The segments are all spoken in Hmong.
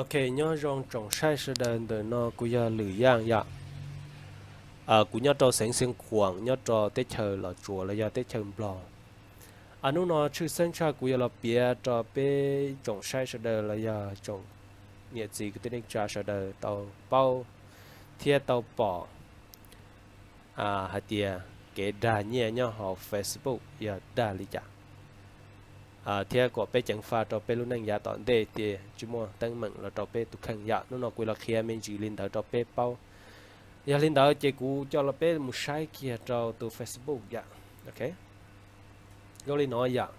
Ok, nyob zoo tsoom saib sawv daws, ntawm no kuv yog Lwm Yaj yom. Kuv nyob rau xeev Xeev Khuam, nyob rau teb chaws Los Tsuas los yog teb chaws Nplog. Hnub no tshwj xeeb tshaj kuv yuav los piav rau peb tsoom saib sawv daws los yog tsoom niam txiv kwv tij neej tsa sawv daws tau paub thiab tau pom hais tias kev dag nyiaj nyob hauv Facebook yog dag li cas, thiab kom peb ceev faj rau peb lub neej yav tom ntej tias tsis muaj teeb meem los rau peb tus kheej yom. Hnub no kuv los qhia me ntsis li ntawd rau peb paub. Yog li ntawd ces kuv coj los peb mus saib kiag rau tus Facebook yom. Ok, zoo li no yom.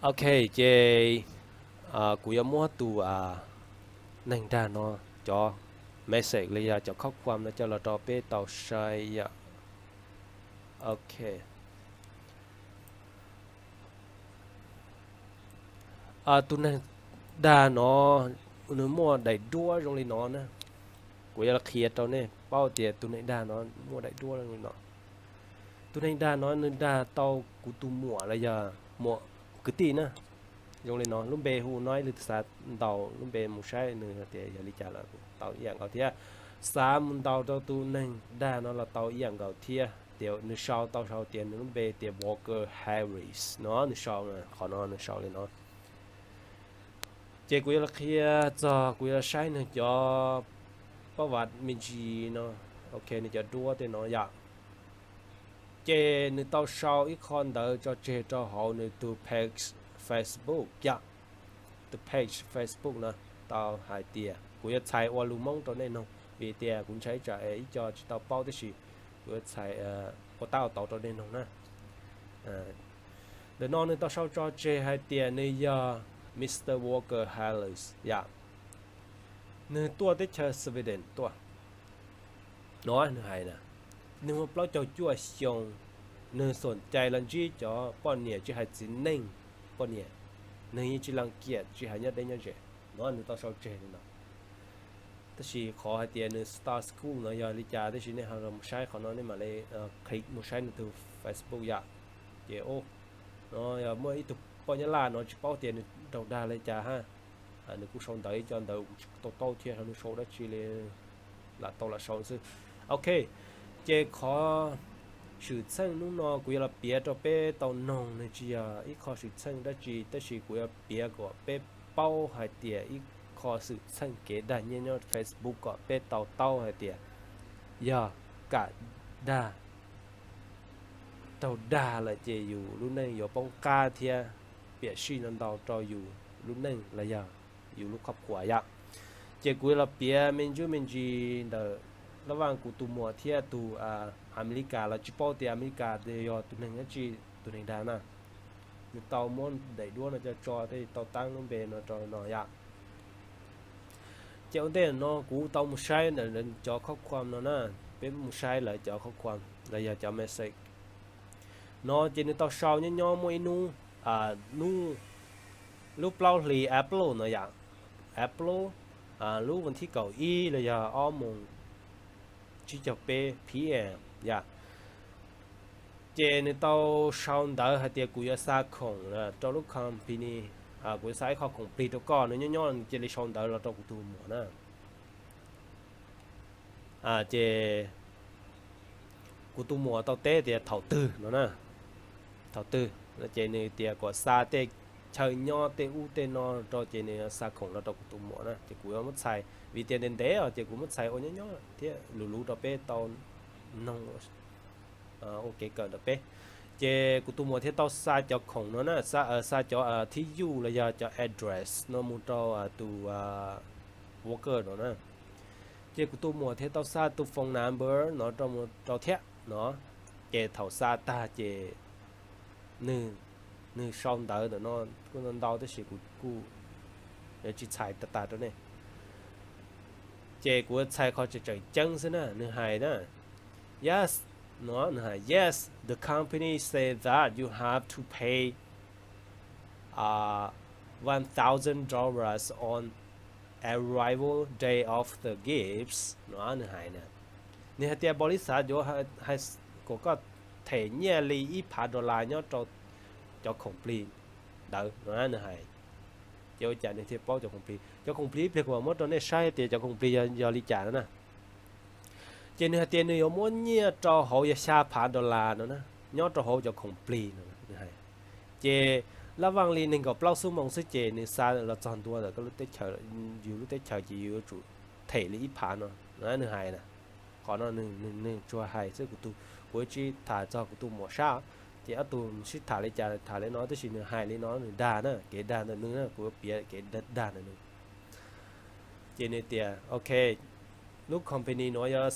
Ok, ces kuv yuav muab tus neeg dag no cov message los yog cov khov khuam no coj los rau peb tau saib yom. Ok, tus neeg dag no nws muaj daim duab zoo li no na. Kuv yuav los qhia rau nej paub tias tus neeg dag no muaj daim duab zoo li no. Tus neeg dag no nws dag tau kuv tus muam los yog muam kwv tij na. Zoo li no, lub npe hu no ib lwm xav ntaus lub npe mus saib nws tias yog li cas los tau ib yam nkaus thiab. Xav mus ntaus rau tus neeg dag no los tau ib yam nkaus thiab, tias nws sau tau sau tias nws lub npe tias Walker Harris no, nws sau, qhov no nws sau li no. Ces kuv yuav los qhia txog, kuv yuav los saib nws cov pab vam me ntsis no. Ok, nws cov duab tej no yom. Ces nws tau sau ib qho ntawv tso tseg rau hauv nws tus page Facebook yom. Tus page Facebook no tau hais tias, kuv yuav txhais ua lus Hmoob rau nej mloog vim tias kuv ntshai tsam ib co tsis tau paub tib si, kuv yuav txhais ua tab ua tauv rau nej mloog na. Ntawm no nws tau sau tso tseg hais tias nws yog Mr Walker Harris yom. Nws tuaj teb chaws Sweden tuaj no, nws hais na, nws muaj plaub caug cuaj xyoo, nws xom cai los ntsib cov poj niam tsis hais txiv neej poj niam, nws yeej tsis lees kiam tsis hais nyob deb nyob ze no, nws tau sau tseg li no. Tab sis qhov hais tias nws start school no yog li cas, tab sis nej ho los mus saib qhov no nej mam li click mus saib nws tus Facebook yom. Ces no yog muaj ib tug poj Nyab Laj no tsis paub tias nws raug dag li cas ha. Nws kuj sau ntawv ib co ntawv kuv tsis tau taub thiab, nws sau dab tsi li lam tau lam sau xwb. Ok, ces qhov xwm txheej hnub no kuv yuav los piav rau peb tau noog, nws tsis yog ib qho xwm txheej dab tsi, tab sis kuv yuav piav kom peb paub hais tias ib qho xwm txheej kev dag nyiaj nyob Facebook kom peb tau taub hais tias yog kam dag, raug dag lawm ces yus lub neej yuav poob qab thiab piam sij no ntau rau yus lub neej los yog yus lub khob khuas yom. Ces kuv los piav me ntsuj me ntsis ntawm lab vaj kuv tus muam thiab tus Amelikas los tsis paub tias Amelikas yog tus neeg dab tsi, tus neeg dag na. Nws tau muab daim duab no coj tso thiab tau tab lub npe no rau no yom. Ces ua ntej no kuv tau mus saib ntawm cov khov khuam no na, peb mus saib lawv cov khov khuam los yog cov message no ces nws tau sau nyob nyob muaj ib hnub, hnub, lub plaub hlis April no yom, April, lub vas thib kaum ib los yog ob moos tsib caug peb P M yom. Ces nws tau sau ntawv hais tias kuv yuav xa khoom rau lub company, kuv yuav xa ib qho khoom plig rau koj, nws nyob nyob nws cia li sau ntawv los rau kuv tus muam na. Ces kuv tus muam tau teb tias thaum twg no na, thaum twg no ces nws tias kom xa tej chaw nyob tej ub tej no rau ces nws xa khoom los rau kuv tus muam na, ces kuv yuav muab txhais vim tias ntev ntev os ces kuv muab txhais ua nyob nyob thiab luv luv rau peb tau noog ua kev kawm ntawm peb. Ces kuv tus muam thiaj tau xa cov khoom no na, xa cov thib yuj los yog cov address no mus rau tus Walker no na. Ces kuv tus muam thiaj tau xa tus phone number no rau thiab no. Ces thaum xa tag ces nws, nws sau ntawv ntawm no kuj ntau ntau tab sis kuv kuj tsis txhais tag tag rau nej. Ces kuv txhais qhov tseem tseem ceeb xwb na, nws hais na, yes, no nws hais yes, the company say that you have to pay one thousand dollars on arrival day of the gifts no nws hais na. Nws hais tias npaum li xav yuav hais kom koj them nyiaj li ib phav dollar nyob rau cov khoom plig ntawd no nws hais. Ces ua cas nws thiaj paub cov khoom plig? Cov khoom plig ib pliag kuv mam muab rau nej saib tias cov khoom plig yog li cas no na. Ces nws hais tias nws yuav muab nyiaj rau hauv yog xya phav dollar no na, nyob rau hauv cov khoom plig no nws hais. Ces lab vaj li nees nkaum plaub xuab moos xwb ces nws xa los txog ntua ntawm koj lub teb chaws, yus lub teb chaws ces yus yuav tsum them li ib phav no, nws hais na. Qhov no nws tsuas hais xwb, kuv tsis tham txog kuv tus muam sab. Ces ob tug sib tham li cas tham li no, tab sis nws hais li no nws dag na, kev dag ntawm nws na, kuv yuav piav kev dag ntawm nws. Ces nws tias ok, lub company nuav yog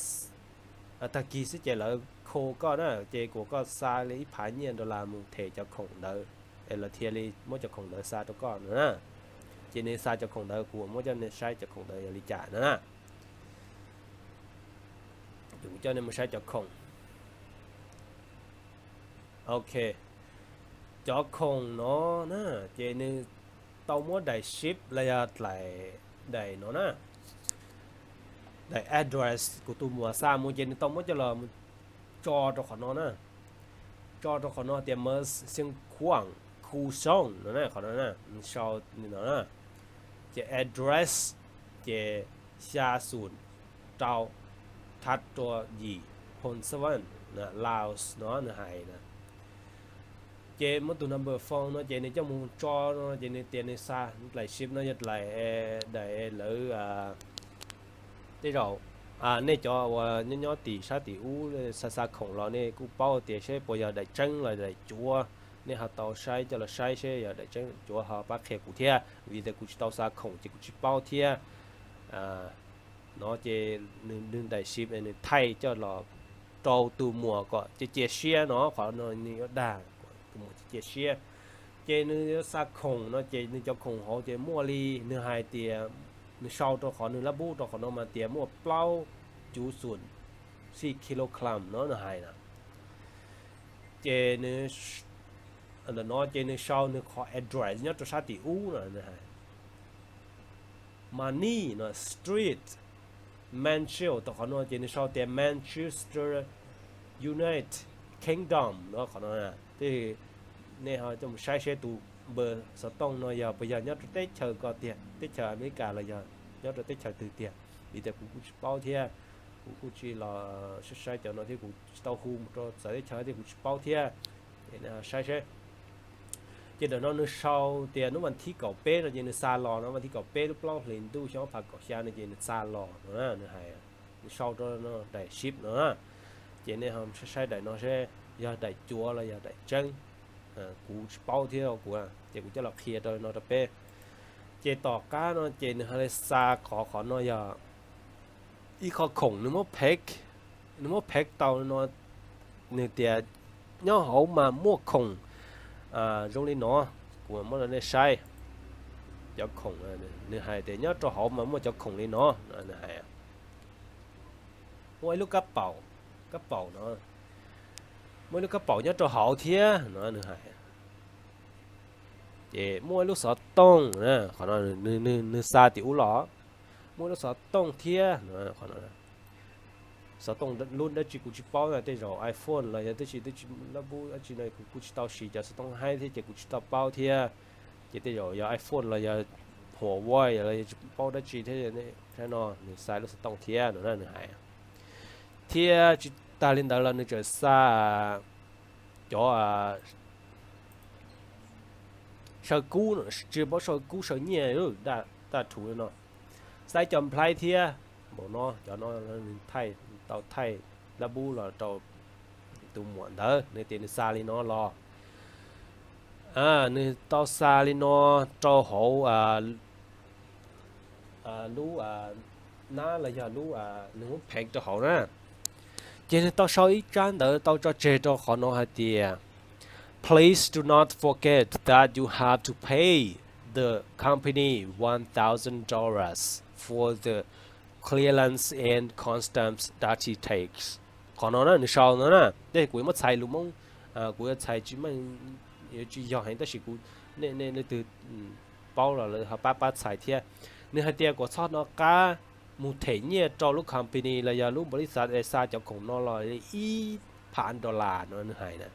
tag kis xwb ces lawv call koj na, ces kuas koj xa li ib phav nyiaj dollar mus them cov khoom ntawd, es lawv thiaj li muab cov khoom ntawd xa rau koj no na. Ces nws xa cov khoom ntawd, kuv muab coj nej saib cov khoom ntawd yog li cas no na. Kuv coj nej mus saib cov khoom. Ok, cov khoom no na, ces nws tau muab daim ship los yog daim, daim no na, daim address kuv tus muam xa mus ces nws tau muab coj los tso rau qhov no na. Tso rau qhov no tias Mers Xiang Khuang Khu Song no na, qhov no na, nws sau li no na. Ces address ces xya xum rau thab rua yim, Phon Seven, Laos no nws hais na. Ces muab tus number phone no ces nws coj mus tso no ces nws tias nws xa daim ship no yog daim, daim lawv, tej zaum nej cov uas nyob nyob tim sab tim ub xa xa khoom los nej kuj paub tias seb puas yog daim tseeb los daim cuav. Nej ho tau saib coj los saib seb yog daim tseeb daim cuav ho pab qhia kuv thiab, vim tias kuv tsis tau xa khoom ces kuv tsis paub thiab. No ces nws daim ship nws thaij coj los rau tus muam kom cia cia siab no, qhov no nws yuav dag tus muam cia cia siab. Ces nws yuav xa khoom no ces nws cov khoom hauv ces muaj li nws hais tias, nws sau rau qhov nws lab npub rau qhov no mas tias muaj plaub cuv xum sij kilogram no nws hais na. Ces nws, ntawm no ces nws sau nws qhov address nyob rau sab tim ub no nws hais Mani no Street, Manchu, tau qhov no ces nws sau tias Manchester, United Kingdom no qhov no. Tej nej ho coj mus saib seb tus npawb xov tooj no yog puas yog nyob rau teb chaws ko tiag, teb chaws Amelikas los yog nyob rau teb chaws twg tiag, vim tias kuv kuj tsis paub thiab. Kuv kuj tsis los saib saib cov no thiab kuv tsis tau hu mus rau txawv teb chaws thiab kuv tsis paub thiab. Saib seb. Ces ntawm no nws sau tias hnub vas thib kaum peb no ces nws xa los no, vas thib kaum peb lub plaub hlis ntuj xyoo ob phav kaum xya no ces nws xa los no na, nws hais, nws sau rau no daim ship no na. Ces nej ho saib saib daim no seb yog daim cuav los yog daim tseeb. Kuv tsis paub thiab kuv, ces kuv coj los qhia rau no rau peb. Ces tom qab no ces nws ho li xa qhov, qhov no yog ib qho khoom nws muab phev, nws muab phev tau no, nws tias nyob hauv mas muaj khoom zoo li no. Kuv muab rau nej saib cov khoom, nws hais tias nyob rau hauv mas muaj cov khoom li no, nws hais. Muaj ib lub kab paum, kab paum no, muaj ib lub kab paum nyob rau hauv thiab no nws hais. Ces muaj ib lub xov tooj, qhov no nws xa tim ub los, muaj ib lub xov tooj thiab no. Xov tooj lub dab tsi kuv tsis paub na, tej zaum iPhone los yog twb tsis, twb tsis lab npub dab tsi no kuv kuj tsis tau siv cov xov tooj haib thiab ces kuv tsis tau paub thiab. Ces tej zaum yog iPhone los yog Huawei los yog tsis paub dab tsi thiab. Saib no nws xa lub xov tooj thiab no na nws hais. Thiab tsis tas li ntawd los nws tseem xa cov saw kub, tsis paub saw kub saw nyiaj, taj rhuv li no. Xa ib co nplhaib thiab npaum no, cov no nws tau thaij lab npub los rau tus muam ntawd, nws tias nws xa li no los. Nws tau xa li no rau hauv lub nab los yog lub, nws muab phev rau hauv na. Ces nws tau sau ib tsab ntawv tau tso tseg rau qhov no hais tias, Please do not forget that you have to pay the company one thousand dollars for the clearance and customs duty tax. Qhov no na nws sau no na, tej kuv yuav muab txhais lus Hmoob, kuv yuav txhais tsis meej, yuav tsis yog heev tab sis kuv, nej leej twg paub los lawv ho pab pab txhais thiab. Nws hais tias kom txhob nov qab mus them nyiaj rau lub company los yog lub npaus lis xav es xa cov khoom no los ib phav dollar no nws hais na,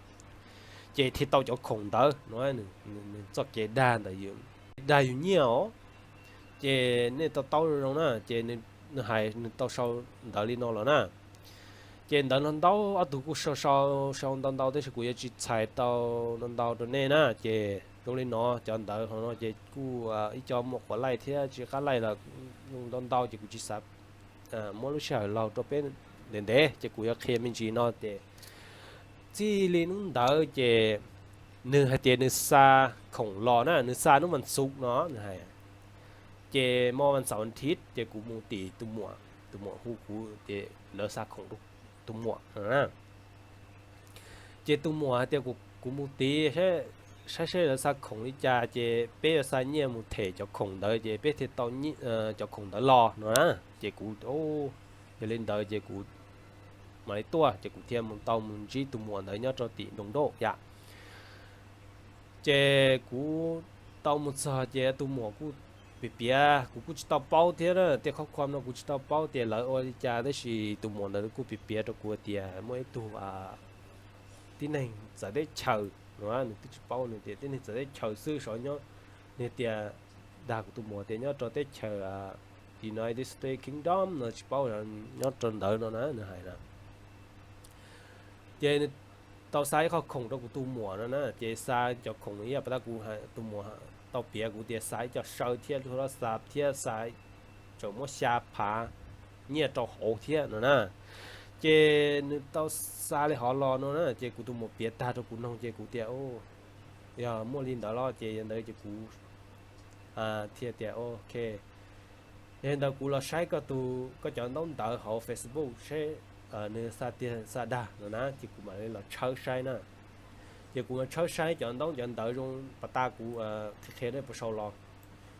ces thiaj tau cov khoom ntawd no. Nws txoj kev dag ntawd yog dag yus nyiaj os. Ces nej tau taub zoo zoo na, ces nws hais nws tau sau ntawv li no los na. Ces ntawv no ntau, ob tug kuj sau sau sau ntau ntau, tab sis kuv yuav tsis txhais tau ntau ntau rau nej na. Ces zoo li no, cov ntawv hauv no ces kuj ib co muaj quav laij thiab tsis qab laij los ntau ntau, ces kuv tsis xav muab lub sij hawm laug rau peb ntev ntev, ces kuv yuav qhia me ntsis no ces txij li hnub ntawd ces nws hais tias nws xa khoom los na, nws xa hnub vas xuv no nws hais. Ces hmo vas xaum thiv ces kuv mus tim tus muam, tus muam hu kuv ces lawv xa khoom rau tus muam no na. Ces tus muam hais tias kuv mus tid saib seb lawv xa khoom li cas ces peb yuav xa nyiaj mus them cov khoom ntawd ces peb thiaj tau cov khoom ntawd los no na. Ces kuv yog li ntawd ces kuv mam li tuaj, ces kuv thiaj mus tau mus ntsib tus muam ntawd nyob rau tim nroog Doj yam. Ces kuv tau mus txog ces tus muam kuj piav piav, kuv kuj tsis tau paub thiab na, tej qhov khua no kuv tsis tau paub tias lawv ua li cas, tab sis tus muam ntawd kuj piav piav rau kuv tias muaj ib tug tib neeg txawv teb chaws no, nws twb tsis paub, nws tias tib neeg txawv teb chaws xwb sav nyob, nws tias dag kuv tus muam tias nyob rau teb chaws United States Kingdom no, tsis paub nyob rau ntawd no na, nws hais na. Ces nws tau xa ib qho khoom rau kuv tus muam no na, ces xa cov khoom ib yam pas tab kuv tus muam tau piav kuv tias xa ib co saw thiab lub xab thiab xa, tseem muab xya phav nyiaj rau hauv thiab no na. Ces nws tau xa li hov los no na, ces kuv tus muam piav tag rau kuv noog ces kuv tias yog muaj li ntawd los ces yog ntawd ces kuv thiaj tias ok, yog li ntawd kuv los saib koj tus, koj cov ntaub ntawv hauv Facebook seb nws xa tiag xa dag no na, ces kuv mam li los tshawb saib na. Ces kuv los tshawb saib cov ntaub cov ntawv zoo pas tas kuv qhia qhia puas sau los.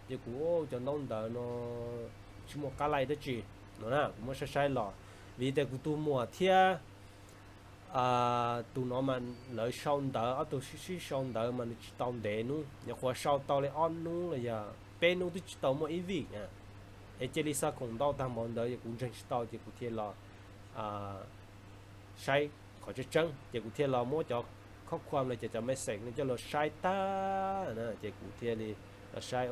Ces kuv cov ntaub ntawv no tsis muaj qab laij dab tsi no na, kuv muab saib saib los, vim tias kuv tus muam thiab tus no mas lawv sau ntawv, ob tug sib sib sau ntawv mas nws tsis tau ntev hnub, nyuam qhuav sau tau li ob hnub los yog peb hnub twb tsis tau muaj ib vij na. Es cia li xa khoom ntau tag npaum ntawd yog kuv ntseeg tsis tau, ces kuv thiaj los saib qhov tseeb tseeb, ces kuv thiaj los muab cov khov khuam los cov cov message no coj los saib tag na, ces kuv thiaj li los saib,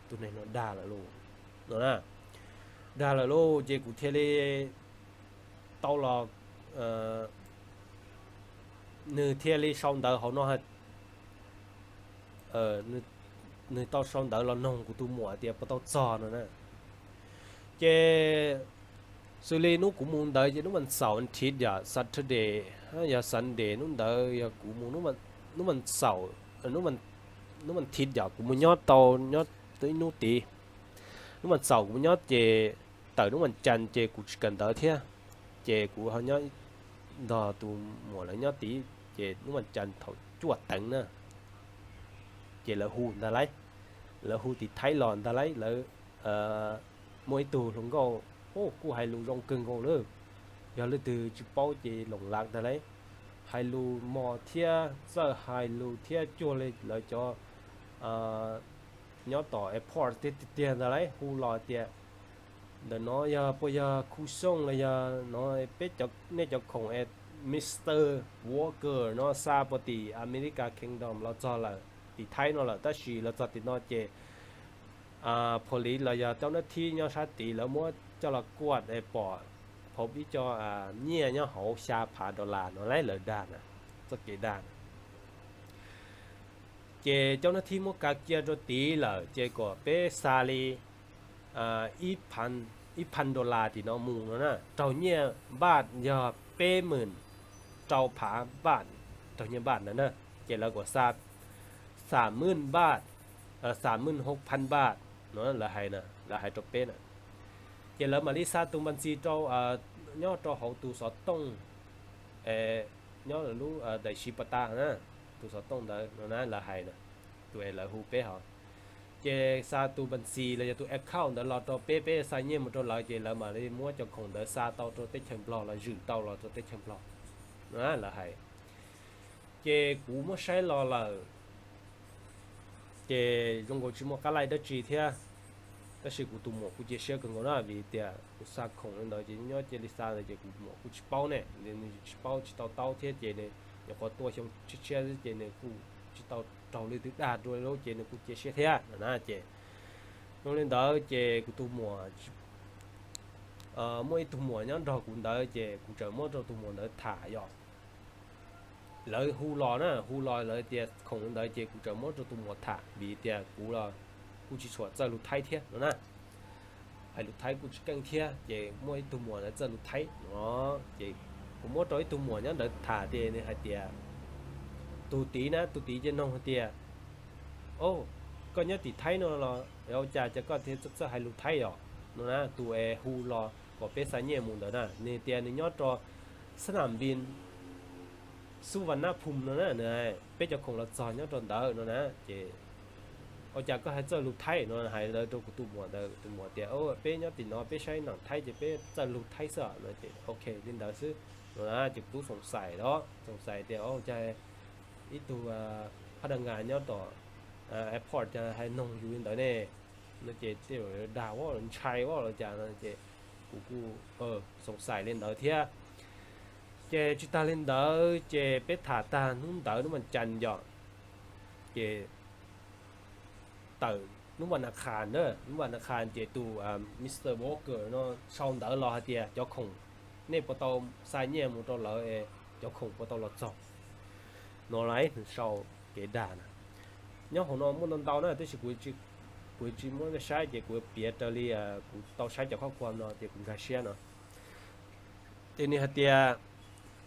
tus neeg no dag lawm lauj, no na, dag lawm lauj, ces kuv thiaj li tau los, nws thiaj li sau ntawv hauv no, nws tau sau ntawv los noog kuv tus muam tias puas tau txog no na. Ces xws li hnub kuv mus ntawd ces hnub vas xaum thiv yom, Saturday, yog Sunday, hnub ntawd yog kuv mus, hnub vas xaum, hnub vas thiv yom, kuv mus nyob tau, nyob ib hnub tid. Hnub vas xaum kuv mus nyob ces tawm hnub vas cas ces kuv tsis kawm ntawv thiab, ces kuv ho nyob nrog tus muam lawv nyob tid, ces hnub vas cas thaum cuaj teev na, ces lawv hu ntag lauj, lawv hu tim Thaib los ntag lauj, lawv muaj ib tug hluas nkauj, kuj hais lus zoo kawg nkaus lawm, yog leej twg tsis paub ces loos lav ntag lauj, hais lus mos thiab txawj hais lus thiab cuag li lawv cov nyob tom airport tiag tiag ntag lauj, hu los tias ntawm no yog puas yog khu xyooj los yog no, peb, nej cov khoom es Mister Walker no xa puas tim America Kingdom los txog lawm, tim Thaib no lawm, tab sis los txog tim no ces police los yog cov nab thib nyob sab tid lawv muab coj los kuaj es pom phob ib co nyiaj nyob hauv xya phav dollar no lauj, lawv dag na, txoj kev dag na. Ces cov nab thib muab kav kiag rau tid lawm, ces kom peb xa li ib phav dollar tim no mus no na, raug nyiaj npaj yog peb hmos rau phav npaj, raug nyiaj npaj ntawd na. Ces lawv kom xa xam hmos npaj, xam hmos hauv phav npaj no, lawv hais na, lawv hais rau peb na. Ces lawv mam li xa tus npas ntxis rau, nyob rau hauv tus xov tooj, nyob lub daim siv pas tas na, tus xov tooj ntawd no na, lawv hais na, tus es lawv hu peb hov. Ces xa tus npas ntxis los yog tus account ntawd los rau peb, peb xa nyiaj mus rau lawv, ces lawv mam li muab cov khoom ntawd xa tau rau teb chaws Nplog los zwm tau los rau teb chaws Nplog, lawv hais. Ces kuv muab saib los lawm, ces zoo nkaus tsis muaj qab laij dab tsi thiab. Tab sis kuv tus muam kuj cia siab kawg nkaus na, vim tias kuv xa khoom li ntawd ces nyob cia li xa ntawd ces kuv muam kuj tsis paub ne, nws tsis paub tsis tau taub thiab ces nws nyuam qhuav tuaj xyoo tshiab tshiab xwb ces nws kuj tsis tau raug leej twg dag dua li lawm ces nws kuj cia siab thiab no na. Ces zoo li ntawd ces kuv tus muam, muaj ib tug muam nyob nrog kuv ntawd ces kuv txawm muab rau tus muam ntawd tham yom. Lawv hu los na, hu los lawv tias khoom ntawd ces kuv txawm muab rau tus muam tham vim tias kuv los kuj tsis tshua txawj lus Thaib thiab no na, hais lus Thaib kuj tsis keej thiab ces muaj ib tug muam ntawd txawj lus Thaib no, ces kuv muab rau ib tug muam nyob ntawd tham ces nws hais tias, tus tid na, tus tid ces nug hais tias, o, koj nyob tim Thaib no los ua cas cas koj thiaj txawj hais lus Thaib os no na, tus es hu los kom peb xa nyiaj mus ntawd na, nws tias nws nyob rau Snam Vin Suvarnabhumi no na, nws, peb cov khoom los txog nyob rau ntawd no na. Ces ua cas koj hais txawj lus Thaib no, hais ntawd rau kuv tus muam ntawd, tus muam tias, peb nyob tim no peb saib nam Thaib ces peb txawj lus Thaib xwb no, ces ok li ntawd xwb no na. Ces kuv twb xoom xais los xoom xais tias, o, cas ib tug phab da nkas nyob tom airport hais noog yus li ntawd ne no, ces tej zaum dag ntshai ua los cas no, ces kuv kuj xoom xais li ntawd thiab. Ces tsis tas li ntawd ces peb tham tag hnub ntawd hnub vas cas yom, ces tawm hnub vas nas khas na, hnub vas nas khas ces tus Mr Walker no sau ntawv los hais tias cov khoom, nej puas tau xa nyiaj mus rau lawv, cov khoom puas tau los txog no las, nws sau kev dag na. Nyob hauv no muaj ntau ntau na tab sis kuv tsis muab nej saib ces kuv piav raws li kuv tau saib cov khob khua no ces kuv nkag siab no. Ces nws hais tias,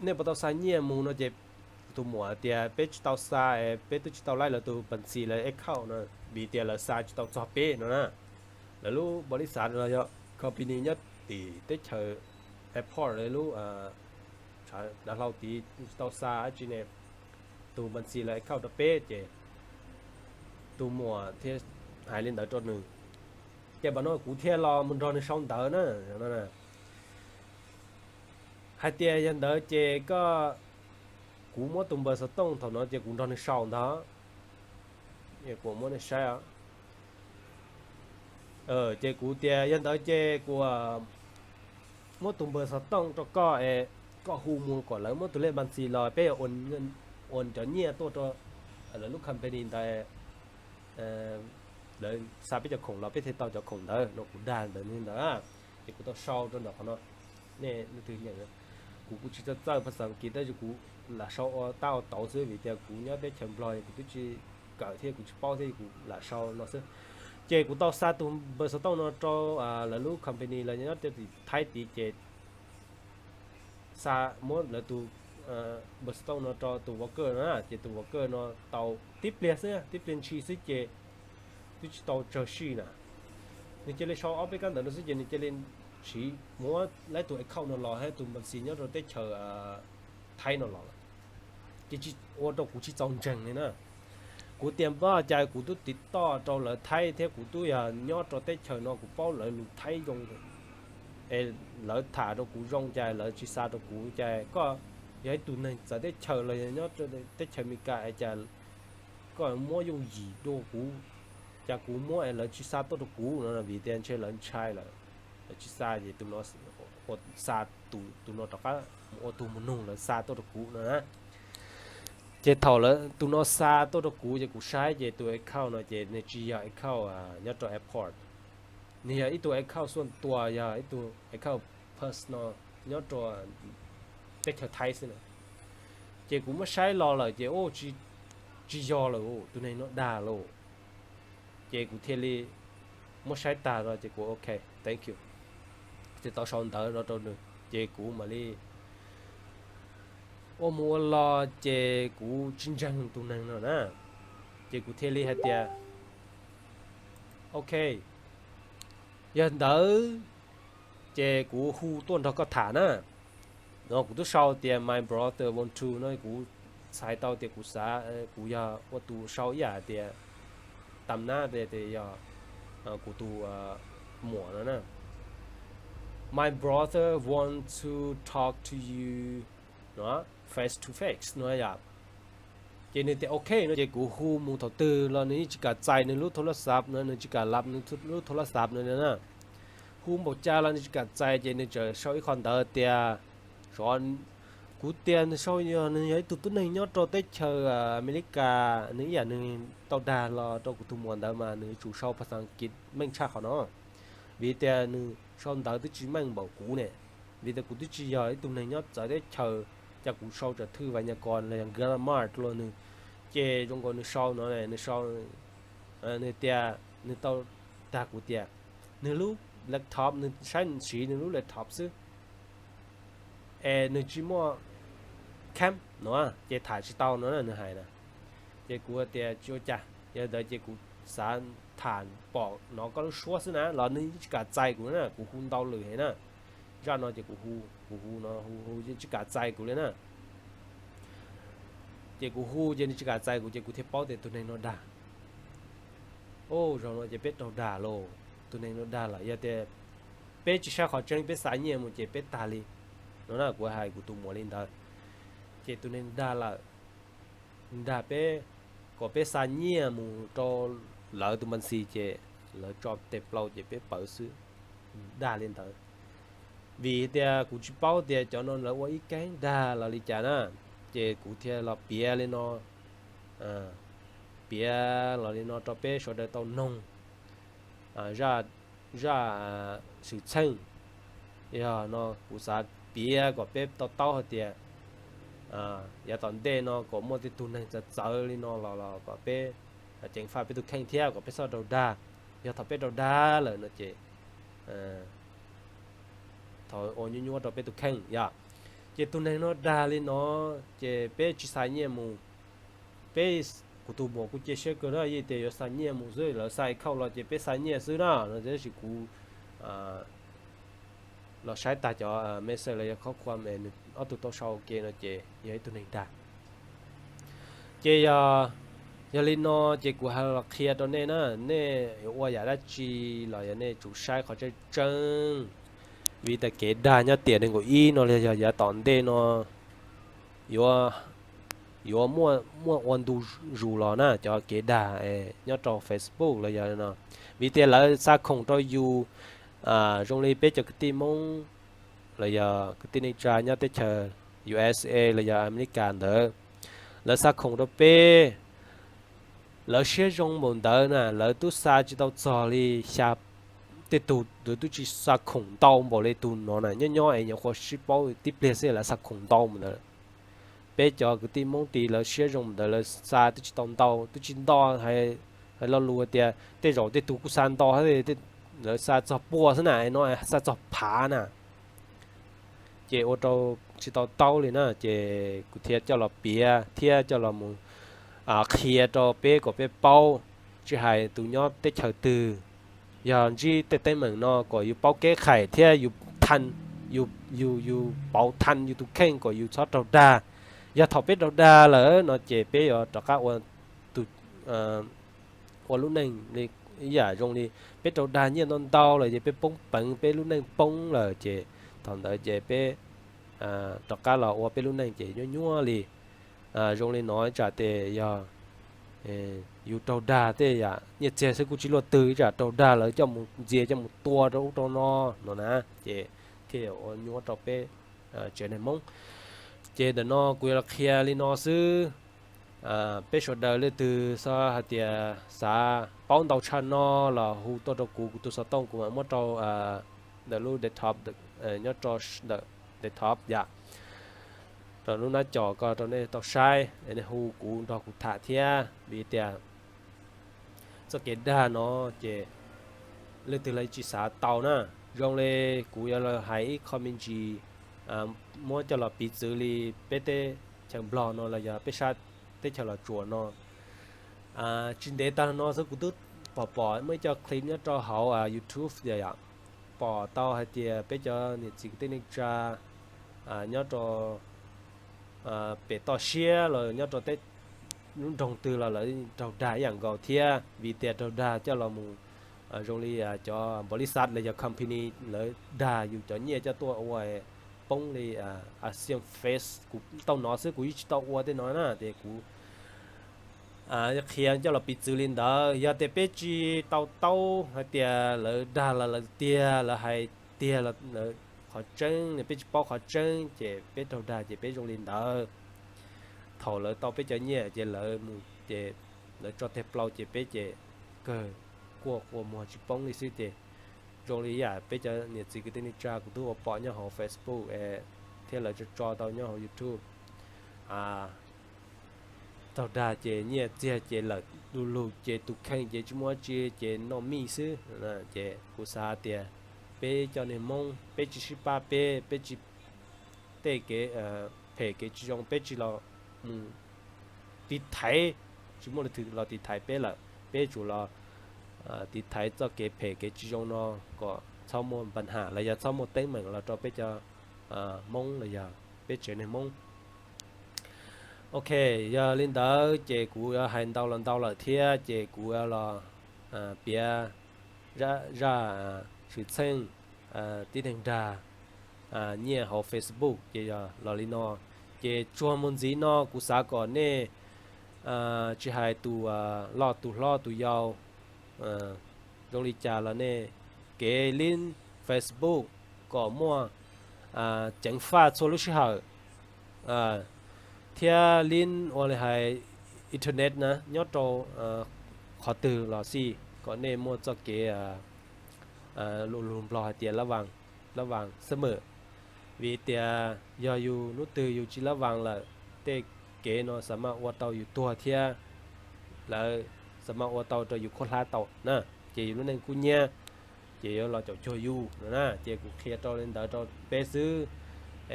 nej puas tau xa nyiaj mus no ces tus muam tias peb tsis tau xa, peb twb tsis tau laib lawv tus npas ntxis lawv account no, vim tias lawv xa tsis tau txog peb no na. Lawv lub npaus lis xav los yog company nyob tim teb chaws airport lawv lub dav hlau tid tsis tau xa dab tsi ne, tus npas ntxis lawv account rau peb ces tus muam thiaj hais li ntawd rau nws. Ces pam no kuv thiaj los mus nrog nws sau ntawv na, hais tias yog ntawd ces koj, kuv muab tus npawb xov tooj thaum no ces kuv nrog nws sau ntawd, kuv muab nej saib. Ces kuv tias yog ntawd ces kuv muab tus npawb xov tooj rau koj es koj hu mus kom lawv muab tus lej npas ntxis los peb yuav ua cov nyiaj tuaj rau lawv lub company ntawd, lawv xa peb cov khoom los peb thiaj tau cov khoom ntawd no, kuv dag ntawd li ntawd. Ces kuv tau sau rau ntawm qhov no, nej leej twg nyeem, kuv kuj tsis txawj txawj phas xas Askiv tab sis kuv lam sau ua tab ua tauv xwb vim tias kuv nyob teb chaws Nplog kuv twb tsis kawm thiab kuv tsis paub thiab kuv lam sau no xwb. Ces kuv tau xa tus npawb xov tooj no rau lawv lub company los nyob rau tim Thaib tid ces xa, muab lawv tus npawb xov tooj no rau tus worker no na, ces tus worker no tau tib pliag xwb, tib pliag ntshis xwb ces twb tsis tau tsawg sij na, nws cia li sau ob peb kab ntawv no xwb ces nws cia li siv muab lawv tus account no los thiab tus npawb ntxis nyob rau teb chaws Thaib no los lawm. Ces ua rau kuv tsis txaus ntseeg li na. Kuv tias npaj cas kuv twb tiv toj rau lawv Thaib thiab kuv twb yog nyob rau teb chaws no kuv paub lawv lus Thaib zoo, es lawv tham rau kuv zoo cas lawv tsis xa rau kuv, cas koj yog ib tug neeg txawv teb chaws los yog nyob teb chaws Amelikas es cas koj muab yooj yim dua kuv, cas kuv muab es lawv tsis xa tuaj rau kuv no, vim tias ntshe lawv ntshai lawm, lawv tsis xa ces tus no, ua xa tus no rov qab mus ua tus mus nug lawv xa tuaj rau kuv no na. Ces thaum lawv tus no xa tuaj rau kuv ces kuv saib ces tus account no ces nws tsis yog account nyob rau airport, nws yog ib tug account xuam tua, yog ib tug account personal nyob rau teb chaws Thaib xwb na. Ces kuv muab saib los lawm ces tsis yog lawm, tus neeg no dag lawm. Ces kuv thiaj li muab saib tag no ces kuv ok, thank you, ces tau sau ntawv no rau nws ces kuv mam li ua mus ua los ces kuv tsis ntseeg tus neeg no na. Ces kuv thiaj li hais tias, ok, yog ntawd ces kuv hu tuaj nrog koj tham na. No kuv twb sau tias my brother want to no, kuv txhais tau tias kuv xav, kuv yog ua tus sau ib yam tias tam nab tias yog kuv tus muam no na. My brother want to talk to you face to face no yom. Ces nws tias ok no ces kuv hu mus thaum twg los nws yeej tsis kam txais nws lub thoo laj xav no, nws tsis kam lab nws lub thoo laj xav no na. Hu npaum cas los nws tsis kam txais ces nws txawm sau ib qho ntawd tias, sov, Kuv tias nws sau yog nws yog ib tug tub neeg nyob rau teb chaws Amelikas, nws ib yam nws tau dag los rau kuv tus muam ntawd mas nws yuav tsum sau phas xas Askiv meej tshaj qhov no. Vim tias nws sau ntawv twb tsis meej npaum kuv ne, vim tias kuv twb tsis yog ib tug neeg nyob txawv teb chaws, cas kuv sau tsam thwj vas nyas kos los yog grammar rau nws. Ces zoo nkaus nws sau no, nws sau, nws tias nws tau dag kuv tias nws lub laptop, nws saib siv nws lub laptop xwb es nws tsis muaj cam no, ces tham tsis tau no na, nws hais na. Ces kuv tias tsis ua cas, yog li ntawd ces kuv xav tham pom no koj lub suab xwb na, los nws tsis kam txais kuv na, kuv hu ntau lwm heev na. Zaj no ces kuv hu, kuv hu no hu hu tsis kam txais kuv li na. Ces kuv hu ces nws tsis kam txais kuv ces kuv thiaj paub tias tus neeg no dag. Ub, zaum no ces peb raug dag lauj, tus neeg no dag lawm, yog tias peb tsis saib qhov tseeb peb xa nyiaj mus ces peb tag li no na, kuv hais kuv tus muam li ntawd. Ces tus neeg dag lawm, dag peb kom peb xa nyiaj mus rau lawv tus npas xis ces lawv tso tes plaus ces peb pawv xwb, dag li ntawd. Vim tias kuv tsis paub tias cov no lawv ua ib keeb dag los li cas na, ces kuv thiaj los piav li no, piav los li no rau peb sawv daws tau noog zaj, zaj xwm txheej. Yog no kuv xav piav kom peb to taub hais tias yav tom ntej no kom muaj tej tug neeg txawv txawv li no los los kom peb ceev faj peb tus kheej thiab kom peb txhob raug dag. Yog thaum peb raug dag lawm no ces thaum ua nyuaj nyuaj rau peb tus kheej yom. Ces tus neeg no dag li no ces peb tsis xa nyiaj mus. Peb, kuv tus muam kuj cia siab kawg na, yeej tias yuav xa nyiaj mus xwb, lawv xa ib khauj los ces peb xa nyiaj xwb na no, tab sis kuv los saib tag cov message los yog khov khuam es nws ob tug tau sau ua ke no ces yog ib tug neeg dag. Ces yog, yog li no ces kuv hais los qhia rau nej na, nej yuav ua yam dab tsi los yog nej tsum saib qhov tseeb tseeb. Vim tias kev dag nyob tiam nees nkaum ib no los yog yav tom ntej no yuav, yuav muaj, muaj ua ntu zus los na cov kev dag nyob rau Facebook los yog no. Vim tias lawv xa khoom rau yus, zoo li peb cov kwv tij Hmoob los yog kwv tij neej tsa nyob teb chaws U S A los yog Amelikas ntawd, lawv xa khoom rau peb, lawv siab zoo npaum ntawd na, lawv twb xa tsis tau txog li xya, tej tug twb tsis xa khoom ntau npaum li tus no na, nyob nyob es nyuam qhuav sib paub tib pliag xwb lawv xa khoom ntau npaum ntawd. Peb cov kwv tij Hmoob tid lawv siab zoo ntawd lawv xa twb tsis tau ntau, twb tsis nto, hais lo lus tias tej zaum tej tug kuj xa ntau, lawv xa txog pua xwb na, no xa txog phav na. Ces ua rau tsis tau taub li na, ces kuv thiaj coj los piav thiab coj los mus qhia rau peb kom peb paub, tsis hais tus nyob teb chaws twg, yog ntsib tej teeb meem no kom yus paub keb khais thiab yus, yus, yus pauv tha yus tus kheej kom yus txhob raug dag. Yog thaum peb raug dag lawm no ces peb yuav rov qab ua tus, ua lub neej li ib yam zoo li peb raug dag nyiaj ntau ntau lawm ces peb poob peev, peb lub neej poob lawm ces thaum ntawd ces peb rov qab los ua peb lub neej ces nyuaj nyuaj li. Zoo li no ib tsam tes yog yus raug dag tej yam nyiaj txiag xwb kuj tsis luaj twg, ib tsam raug dag lawv coj mus ntxias coj mus tua rau ub rau no, no na, ces thiaj ua nyuaj rau peb tsev neeg Hmoob. Ces ntawm no kuv yuav los qhia li no xwb. Peb sawv daws leej twg xav hais tias xav paub ntau tshaj no los hu tuaj rau kuv, kuv tus xov tooj kuv mam muab rau ntawm lub desktop, nyob rau ntawm desktop yom, rau lub nab com ko rau nej tau saib, nej hu kuv nrog kuv tham thiab. Vim tias txoj kev dag no ces leej twg los tsis xav tau na. Zoo li kuv yuav los hais ib qho me ntsis muab coj los piv txwv li peb teb chaws Nplog no los yog peb sab teb chaws Los Tsuas no. Tsis ntev tag no xwb kuv twb pom pom muaj ib co clip nyob rau hauv YouTube yom, pom tau hais tias peb cov niam txiv kwv tij neej tsa nyob rau pem toj siab los nyob rau tej lub nroog twg los lawv raug dag ib yam nkaus thiab. Vim tias raug dag coj los mus zoo li cov npaum li xav los yog company lawv dag yus cov nyiaj coj tuaj ua poob li ASEAN Fest. Kuv tau hnov xwb, kuv yeej tsis tau ua tej no na, ces kuv qhia coj los piv txwv li ntawd. Yog tias peb tsis tau taub hais tias lawv dag los lawv tiag, lawv hais tiag los lawv qhov tseeb, peb tsis paub qhov tseeb ces peb raug dag ces peb zoo li ntawd. Thaum lawv tau peb cov nyiaj ces lawv mus ces lawv tso teg plaus ces peb ces kawg quaj quaj muag tsis poob li xwb ces zoo li yam peb cov niam txiv kwv tij neej tsa kuv twb ua pom nyob hauv Facebook thiab lawv tso tso tau nyob hauv YouTube. Raug dag ces nyiaj txiag ces lawm du lug ces tus kheej ces tsis muaj dab tsi ces noj mij xwb. Ces kuv xav tias peb cov niag Hmoob peb tsis sib pab, peb peb tsis, tej kev phem kev tsis zoo peb tsis los mus tiv thaiv, tsis muaj leej twg los tiv thaiv peb lawm, peb yuav tsum los tiv thaiv txoj kev phem kev tsis zoo no kom txhob muaj npa ham los yog txhob muaj teeb meem los rau peb cov Hmoob los yog peb tsev neeg Hmoob. Ok, yog li ntawd ces kuv yuav hais ntau los ntau lawm thiab ces kuv yuav los piav zaj xwm txheej tib neeg dag nyiaj hauv Facebook ces yog los li no. Ces tsuag mus ntxiv no kuv xav kom nej tsis hais tus loj tus hlob tus yau zoo li cas los nej kev lib Facebook kom muaj ceev faj txhua lub sij hawm thiab lib ua li hais internet na nyob rau qhov twg los xij kom nej muaj txoj kev lus lus Nplog hais tias lab vas xab mem. Vim tias yog yus hnub twg yus tsis lab vas lawm, tej kev no xa maj ua tau yus tuag thiab lawv xa maj ua tau rau yus khuab hlab tau na, ces yus lub neej kub hnyiab ces yuav los caum cuag yus no na. Ces kuv qhia rau li ntawd rau peb xwb,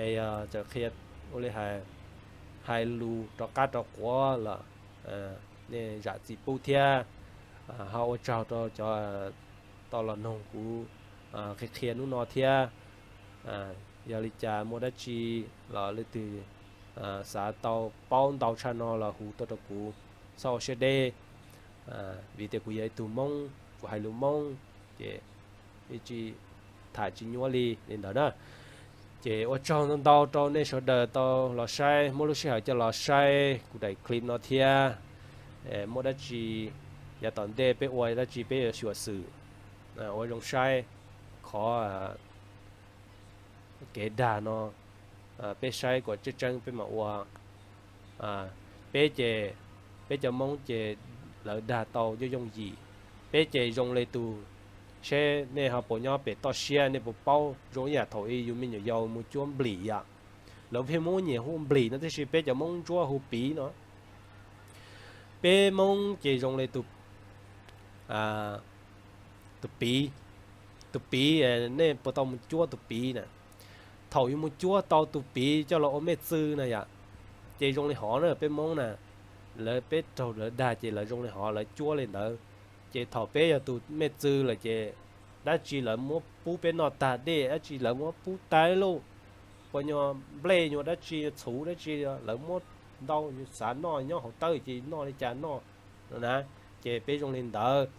es yog txawm qhia ua li hais, hais lus rov qab rov quav los nej zam txim pub thiab. Ho ua tsaug rau cov tau los noog kuv qhia qhia hnub no thiab. Yog li cas muaj dab tsi los leej twg xav tau paub ntau tshaj no los hu tuaj rau kuv, txhob ua siab deb, vim tias kuv yog ib tug Hmoob, kuv hais lus Hmoob, ces tsis tham tsis nyuaj li li ntawd na. Ces ua tsaug ntau ntau rau nej sawv daws tau los saib, muab lub sij hawm coj los saib kuv daim clip no thiab. Muaj dab tsi yav tom ntej peb ua dab tsi peb yuav xyuam xim ua zoo saib. Qhov kev dag no peb saib kom tseeb tseeb peb mam ua. Peb ces, peb cov Hmoob ces lawv dag tau yooj yooj yim. Peb ces zoo li tus, seb nej ho puas nyob pem toj siab nej puas paub zoo ib yam thaum ub yus me nyuam yaus mus cuab nplim yom, lawv pheej muab nyiam hu nplim no tiam sis peb cov Hmoob Ntsuab hu piv no. Peb Hmoob ces zoo li tus, tus piv, tus piv, nej puas tau mus cuab tus piv na? Thaum yus mus cuab tau tus piv coj los ua mej txw na yom, ces zoo li hov na peb Hmoob na, lawv peb raug lawv dag ces lawv zoo li hov lawv cuab li ntawd. Ces thaum peb yog tus mej txw lawm ces dab tsi lawv muab pub peb noj tag dej, dab tsi lawv muab pub tag lauj, puas nyuag nplej nyuag dab tsi txhuv dab tsi lawv muab ntau, yus xav noj nyob hauv tawb ces noj li cas noj no na. Ces peb zoo li ntawd,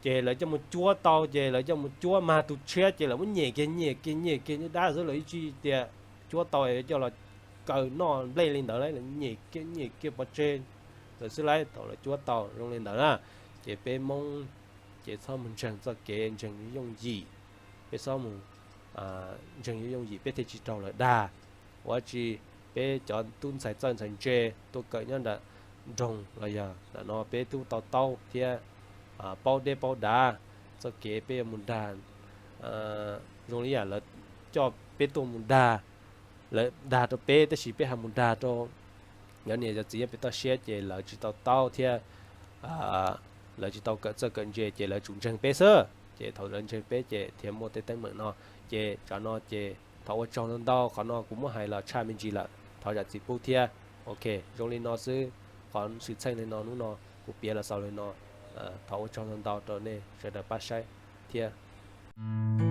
ces lawv coj mus cuab tau ces lawv coj mus cuab mag tus tshiab ces lawv muab nyem kiag nyem kiag nyem kiag dab xwb, lawv tsis tias cuab tau coj los kaw noj nplej li ntawd, lawv nyem kiag nyem kiag pov tseg lawm xwb lauj. Thaum lawv cuab tau zoo li ntawd na, ces peb Hmoob ces txhob mus ntseeg txoj kev ntseeg yooj yim, peb txhob mus ntseeg yooj yooj yim peb thiaj tsis raug lawv dag. Ua tsi peb cov tub ntxhais txawj ntxhais ntse tuaj kawm nyob nram nroog los yog ntawm no peb twb tau taub thiab paub deb paub dav txoj kev peb yuav mus dag. Zoo li yam lawv coj peb tuaj mus dag, lawv dag rau peb tab sis peb ho mus dag rau cov niam cov txiv nyob pem toj siab ces lawv tsis tau taub thiab lawv tsis tau kawm txawj kawm ntse ces lawv tsum ntseeg peb xwb. Ces thaum lawv ntseeg peb ces thiaj muaj tej teeb meem no. Ces tsam no ces thov ua tsaug ntau ntau, qhov no kuv muab hais los tshaj me ntsis lawm, thov zam txim pub thiab. Ok, zoo li no xwb, qhov xwm txheej li no hnub no kuv piav los xaus li no. Thov ua tsaug ntau ntau rau nej sawv daws pab saib thiab.